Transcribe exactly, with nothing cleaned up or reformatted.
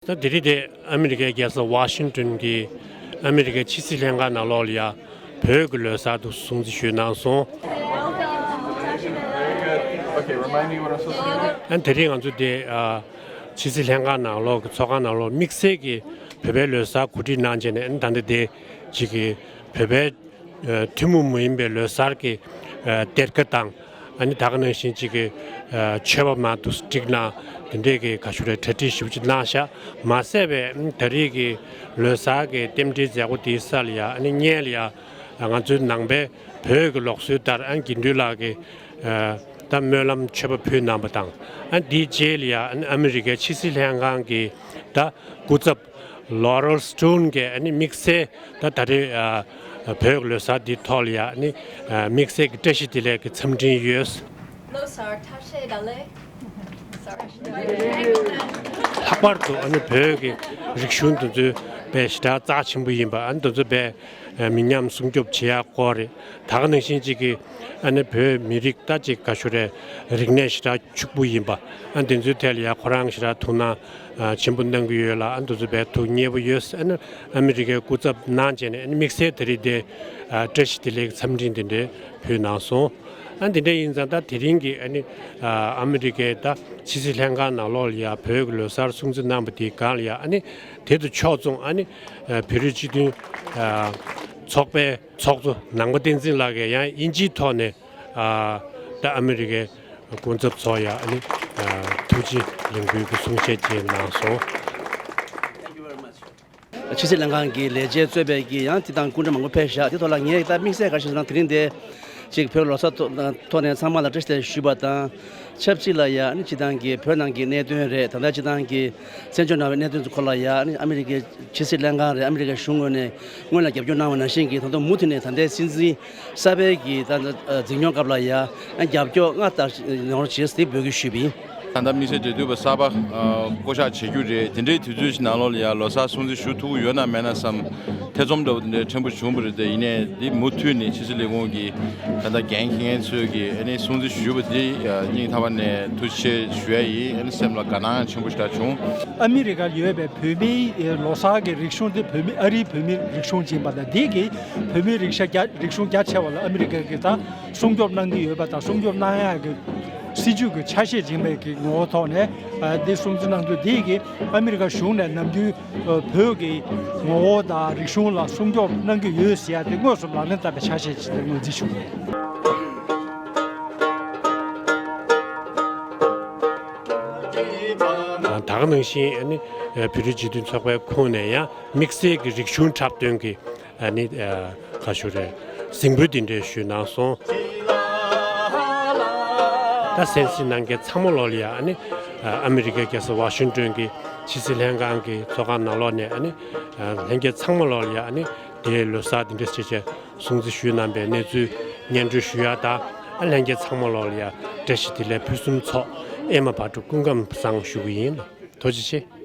ད་དེ་རིང་དེ་ཨ་མི་རི་ཀའི་རྒྱལ་ས་ཝ་ཤིང་ཏོན་གྱི་ཨ་མི་རི་ཀའི་ཕྱི་སྲིད་ལྷན་ཁང་ནང་ལོགས་ ལ་ཡ་བོད་ཀྱི་ལོ་གསར་དུ་སྲུང་བརྩི་ཞུས་གནང་སོང་། Okay, remind me what I'm supposed to do. ཨ་དེ་རིང་ང་ཚོ་དེ་ཨ་ཕྱི་སྲིད་ལྷན་ཁང་ནང་ལོགས་ཀྱི་ཚོགས་ཁང་ནང་ལོགས་དམིགས་བསལ་གྱི་བོད་པའི་ལོ་གསར་གོ་སྒྲིག་གནང་བྱས་ནས་ཨ་ནི་ད་ལྟ་དེ་གཅིག་གི་བོད་པའི་ཨ་ཐུན་མོང་མ་ཡིན་པའི་ལོ་གསར་གྱི་ཨ་གཏེར་ཁ་དང་། ཨ་ནི་ད་ག་ནང་བཞིན་གཅིག་གི་ཨ་མཆོད་པ་མར་དུ་བསྒྲིགས་གནང་། དེ་འདྲས་ཀྱི་ག་ཞུ་རེད། གྲ་སྒྲིག་ཞེ་པོ་ཅིག་གནང་ཤག་མ་ཟད་པའི་ཨ་ནི་ད་རེས་ཀྱི་ལོ་གསར་གྱི་རྟེན་འབྲེལ་མཛད་སྒོ་དེའི་ས་ལ་ཡ་ཨ་ནི་སྔོན་ལ་ཡ་ང་ཚོའི་ནང་པའི་བོད་ཀྱི་ལུགས་སྲོལ་ལྟར་ཨ་ནི་དགེ་འདུན་ལགས་ཀྱིས་ཨ་ད་སྨོན་ལམ་མཆོད་པ་ཕུལ་གནང་བ་དང་། ཨ་ནི་དེའི་རྗེས་ལ་ཡ་ཨ་ནི་ཨ་མི་རི་ཀའི་ཕྱི་སྲིད་ལྷན་ཁང་གི་ད་སྐུ་ཚབ་Laurel Stone གིས་ཨ་ནི་དམིགས་བསལ་ད་ད་རེས་ཨ་བོད་ཀྱི་ལོ་གསར་འདིའི་ཐོག་ལ་ཡ་ཨ་ནི་ཨ་དམིགས་བསལ་གྱི་བཀྲ་ཤིས་བདེ་ལེགས་ཀྱི་འཚམས་འཕྲིན་ཡོད། Hello, sir. ཐབས་ཤེས་ད་ལེ། Sorry. ལྷག་པར་དུ་ཨ་ནི་བོད་ཀྱི་རིག་གཞུང་འདི་ཚོ་དཔེ་ཞེ་དྲག་རྩ་ཆེན་པོ་ཡིན་པ། ཨ་ནི་འདི་ཚོ་དཔེ་མི་ཉམས་སྲུང་སྐྱོབ་བྱེད་ཡག་སྐོར་རེད། ད་ག་ནང་བཞིན་གཅིག་གི་ཨ་ནི་བོད་མི་རིགས་ད་ཅིག་ག་ཞུ་རེད། རིག་གནས་ཞེ་དྲག་ཕྱུག་པོ་ཡིན་པ། ཨ་འདི་ཚོའི་ཐད་ལ་ཡ་ཁོ་རང་ཞེ་དྲག་ཐུགས་སྣང་ཨ་ཆེན་པོ་གནང་གི་ཡོད་ལ། ཨ་འདི་ཚོ་དཔེ་ཐུགས་མཉེས་པོ་ཡོད། ཨ་ནི་ཨ་མི་རི་ཀའི་སྐུ་ཚབ་གནང་བྱས་ནས་ཨ་ནི་དམིགས་བསལ་དེ་རིང་དེ་ཨ་བཀྲ་ཤིས་བདེ་ལེགས་འཚམས་འཕྲིན་དེ་འདྲའི་ཕུལ་གནང་སོང་། ཨ་འདི་འདྲ་ཡིན་ཙང་ད་དེ་རིང་གི་ཨ་ནི་ཨ་ཨ་མི་རི་ཀའི་ད་ཕྱི་སྲིད་ལྷན་ཁང་ནང་ལོགས་ལ་ཡ་བོད་ཀྱི་ལོ་གསར་སྲུང་བརྩི་གནང་བ་དེའི་སྒང་ལ་ཡ་ཨ་ནི་དེ་དང་ཕྱོགས་མཚུངས་ཨ་ནི་ཨ་བོད་རིགས་སྤྱི་མཐུན་ཨ་ཚོགས་པའི་ཚོགས་གཙོ་ནང་པ་བསྟན་འཛིན་ལགས་ཀྱིས་ཡང་དབྱིན་ཇིའི་ཐོག་ནས་ཨ་ད་ཨ་མི་རི་ཀའི་སྐུ་ཚབ་ཚོར་ཡ་ཨ་ནི་ཨ་ཐུགས་རྗེ་ལེགས་འབུལ་གྱི་གསུང་བཤད་ཅིག་གནང་སོང་། ཕྱི་སྲིད་ལྷན་ཁང་གི་ལས་བྱེད་གཙོས་པའི་གི་ཡང་དེ་དང་སྐུ་མགྲོན་མང་པོ་ཕེབས་ཤག་དེ་ཐོག་ལ་ངས་ད་དམིགས་བསལ་ག་རེ་ཞུ་ན། དེ་རིང་འདི་གཅིག་བོད་ལོ་གསར་ཐོག་ཐོག་ནས་ཚང་མ་ལ་བཀྲ་ཤིས་བདེ་ལེགས་ཞུས་པ་དང་ཆབས་ཅིག་ལ་ཡ་ཨ་ནི་སྤྱི་བཏང་གི་བོད་ནང་གི་གནད་དོན་རེད། ད་ལྟ་སྤྱི་བཏང་གི་བཙན་བྱོལ་ནང་བའི་གནད་དོན་ཚོ་སྐོར་ལ་ཡ་ཨ་ནི་ཨ་མི་རི་ཀའི་ཕྱི་སྲིད་ལྷན་ཁང་རེད། ཨ་མི་རི་ཀའི་གཞུང་ངོས་ནས་སྔོན་ལ་རྒྱབ་སྐྱོར་གནང་བ་ནང་བཞིན་གྱི་ད་དུང་མུ་མཐུད་ནས་ད་ལྟའི་སྲིད་འཛིན་གསར་པའི་གི་ད་ལྟ་འཛིན་སྐྱོང་སྐབས་ལ་ཡ་ཨ་རྒྱབ་སྐྱོར་སྔར་ལྟར་ཡོང་རོགས་བྱེད་ཟེར་འབོད་སྐུལ་ཞུས་པ་ཡིན། ད་ལྟ་དམིགས་བསལ་འབྲེལ་མཐུད་པ་གསར་པ་ཨ་བསྐོ་གཞག་བྱེད་རྒྱུ་རེད། དེ་འདྲའི་དུས་ཚོད་ཅིག་ནང་ལོགས་ལ་ཡ་ལོ་གསར་སྲུང་བརྩི་ཞུ་ཐུབ་ཀྱི་ཡོད་ན་མེད་ན་བསམ། ཐེ་ཚོམ་འདྲ་བོ་དེ་འདྲའི་ཕྲན་བུ་བྱུང་བ་རེད་དེ། ཡིན་ནའི་འདི་མུ་མཐུད་ནས་ཕྱི་སྲིད་ལས་ཁུངས་ཀྱི་ད་ལྟ་འགན་འཁྱེར་མཁན་ཚོས་ཀྱིས་ཨ་ནི་སྲུང་བརྩི་ཞུས་པ་འདི་ཨ་སྙིང་ཐག་པ་ནས་ཐུགས་རྗེ་ཆེ་ཞུ་ཡ་ཡིན། ཨ་ནི་སེམས་ལ་དགའ་སྣང་ཆེན་པོ་ཞེ་དྲག་བྱུང་། ཨ་མི་རི་ཀར་ཡོད་པའི་བོད་མིའི་ལོ་གསར་གྱི་རིག་གཞུང་དེ་བོད་མི་ཨ་རིའི་བོད་མིའི་རིག་གཞུང་ཡིན་པ་དང་། འདི་གི་བོད་མིའི་རིག་ཤ་རྒྱ་རིག་གཞུང་རྒྱ་ཆེ་བ་ལ་ཨ་མི་རི་ཀ་གིས་ད་སྲུང་སྐྱོབ་གནང་གི་ཡོད་པ་དང་། སྲུང་སྐྱོབ་གནང་ཡག་གི་སྲིད་ཇུས་ཀྱི་ཆ་ཤས་ཡིན་པའི་གི་ངོ་བོ་ཐོག་ནས་ཨ་འདི་སྲུང་བརྩི་གནང་དུས། འདི་གི་ཨ་མི་རི་ཀ་གཞུང་ནས་ནམ་རྒྱུན་ཨ་བོད་ཀྱི་ངོ་བོ་དང་རིག་གཞུང་ལ་སྲུང་སྐྱོབ་གནང་གི་ཡོད་ཟེར་ཡ་དེ་དངོས་སུ་ལག་ལེན་བསྟར་བའི་ཆ་ཤས་ཤིག་དེ་ངོས་འཛིན་ཞུ་གི་ཡོད། ད་ག་ནང་བཞིན་ཨ་ནི་བོད་རིགས་སྤྱི་མཐུན་ཚོགས་པའི་ཁོངས་ནས་ཡང་དམིགས་བསལ་གྱི་རིག་གཞུང་འཁྲབ་སྟོན་གྱི་ཨ་ནི་ཨ་ག་ཞུ་རེད། གཟིགས་འབུལ་འདི་འདྲ་ཞུས་གནང་སོང་། ད་གསན་གཟིགས་གནང་མཁན་ཚང་མ་ལོག་ལ་ཡ་ཨ་ནི་ཨ་ཨ་མི་རི་ཀའི་རྒྱལ་ས་ཝ་ཤིང་ཏོན་གྱི་ཕྱི་སྲིད་ལྷན་ཁང་གི་ཚོགས་ཁང་ནང་ལོགས་ནས་ཨ་ནི་ཨ་ལྷན་རྒྱས་ཚང་མ་ལོག་ལ་ཡ་ཨ་ནི་དེའི་ལོ་གསར་འདི་འདྲ་བྱས་བྱས་སྲུང་བརྩི་ཞུས་གནང་པའི་གནས་ཚུལ་སྙན་སྒྲོན་ཞུ་ཡ་དང་། ཨ་ལྷན་རྒྱས་ཚང་མ་ལོག་ལ་ཡ་བཀྲ་ཤིས་བདེ་ལེགས་ཕུན་སུམ་ཚོགས། ཨེ་མ་བག་དྲོ་སྐུ་ཁམས་བཟང་ཞུ་གི་ཡིན། ཐུགས་རྗེ་ཆེ།